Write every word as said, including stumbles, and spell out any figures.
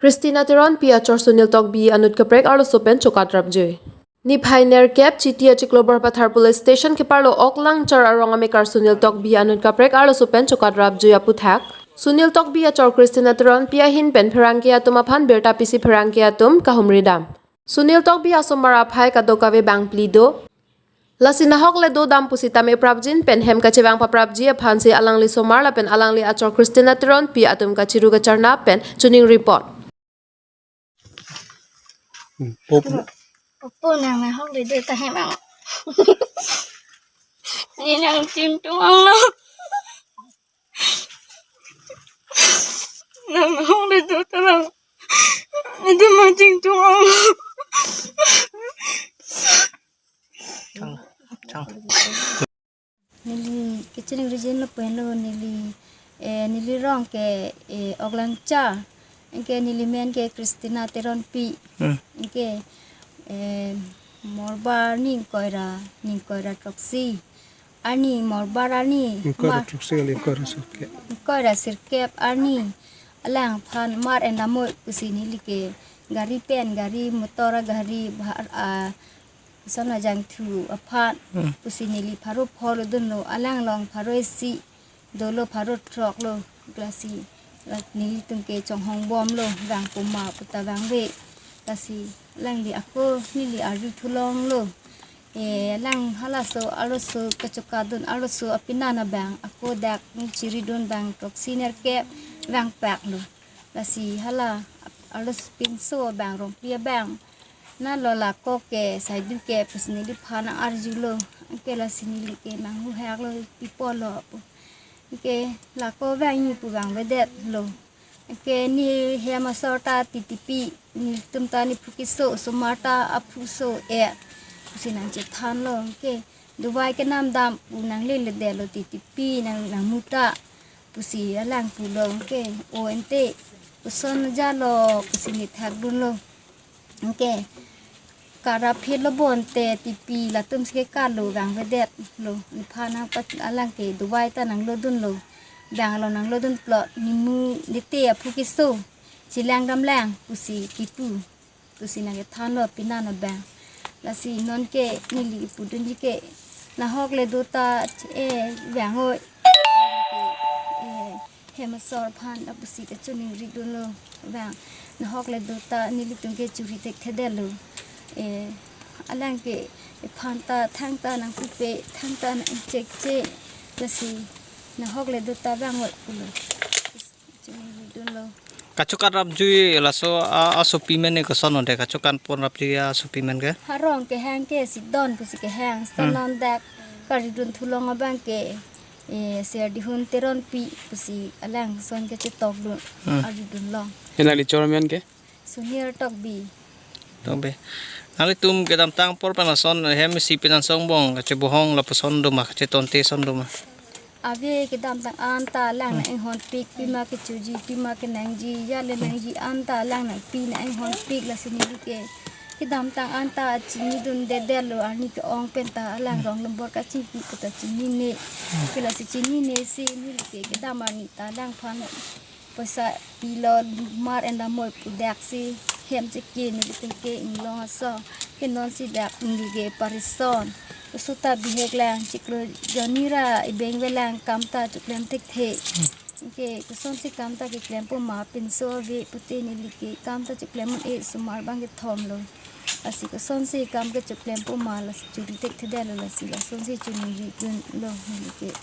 Christina Teronpi achor Sunil Tokbi anut kaprek arloso pen chokat rapjui. Niphai nerkep Chiti achiklo Borpathar Police Station keparlo Oklangchar arong amekar Sunil Tokbi anut kaprek arloso pen chokat rapjui aputhak Sunil Tokbi achor Christina Teronpi ahin pen pherangke atum aphan birta pisi pherangke atum kahumri dam. Sunil Tokbi asomar aphai kadokave bangphli do. Lasi nahok le dodam pusitame prapjin pen hem kachevang paprapji aphansi alangli somar lapen alangli achor Christina Teronpi atum kachiru kacharna pen chuning report. Pop. Opo nang nahok le do ta hem ang. Ni nang chingtung ang lo. Nang nahok le do ta lang. Ni do ma chingtung ang lo. Chang, chang. Neli kachiningri jin lapu henlo neli, eh, neli rong ke, eh, Oklangchar. Anke neli men ke Christina Teronpi. Hmm. Anke, eh, morbar ningkoira, ningkoira throksi. Arni morbar arni. Ningkoira ma- throksi kali, ningkoira sirkep. Ningkoira sirkep arni. Alangphan mar en damoi pusi neli ke gari pen, gari motor, gari bahar, ah, Son ajangthu aphan. Hmm. Pusi neli pharo pho lo dunlo, alang along pharo isi dolo, pharo throk lo, lasi la nelitum ke chonghong bomlo, vang puma puta vangve. Lasi alangli ako neli arju thulonglo. Eh, alang halaso arloso kachokat dun arloso apinan abang ako dak neli chiri dun bang throksi nerkep vangpaklo. Lasi hala arloso pinso abang rongpi abang. Na lo lako ke, saidu ke, pusi neliphan nang arjulo. Anke lasi neli ke nang huhak lo, pipo lo pu. Anke lako vangji pu vangvedetlo. Anke ne hem asor ta titipi, netum ta nephu keso, osomar ta aphu so-et. Pusi nangchethanlo, anke dovai kenam dam pu nang lele detlo titipi, nang, nang muta. Pusi alang pulo, anke o ante, koson jalo, pusi neli thak dunlo. Anke karap phitlo bonte tipi latum si ke kalo vangvedetlo. Nephan nangpat alang ke dovai ta nanglo dunlo. Vang along nanglo dun plot nemu nete aphu keso. Chelang damlang pusi kipu. Pusi nangkethanlo pinan abang. Lasi non ke neli pudunji ke nahok le do ta, eh, vang oi. Eh, hem asor aphan lapusi kachiningri dunlo vang. Nahok le do ta nelitum ke churi thekthedetlo. Eh, alang ke ephan ta thangta nangpupe, thangta nangchekche. Lasi nahok le do ta vang oi pulo. Chiningri dunlo. Kachokat rapjui laso a, asopi men ne koson onde kachokat pon rapjui asopi men ke? Arong kehang ke si don pusi kehang. Hmm. Son non dak kari dun thulong abang ke. Eh, Serdihun Teronpi pusi alang son ke chetok dun. Hmm. Ari dunlong. Henali chor men ke? Sunil Tokbi. Tokbi. Nanglitum kedamtang apor pen ason hem isi pinan songbong kachebohong lapuson doma kachetonte son doma. Ave kedamtang anta alang nang-inghonpik, pima kechoji, pima kenangji, jale nangji anta alang nangpi nang-inghonpik lasi neli ke. Kedamtang anta chinidundedetlo arni ke-ong penta alang rong nombor kachingki puta chinine. Ke lasi chinine si neli ke kedam arni ta alangphan poisa pilo, mar en damoi pu dak si hem cheke nelitum ke inglong aso. Ke non si dak neli ke parison. Koso ta bihek lang chiklo jonni ra ibeng velang kam ta choklem thekthe. Ke kosonsi kam ta keklem puma pinso ave pute neli ke kam ta choklem un-e osomar bang kethom lo. Lasi kosonsi kam ke choklem puma lasi churi thekthedetlo lasi lasonsi churi dunlo neli ke.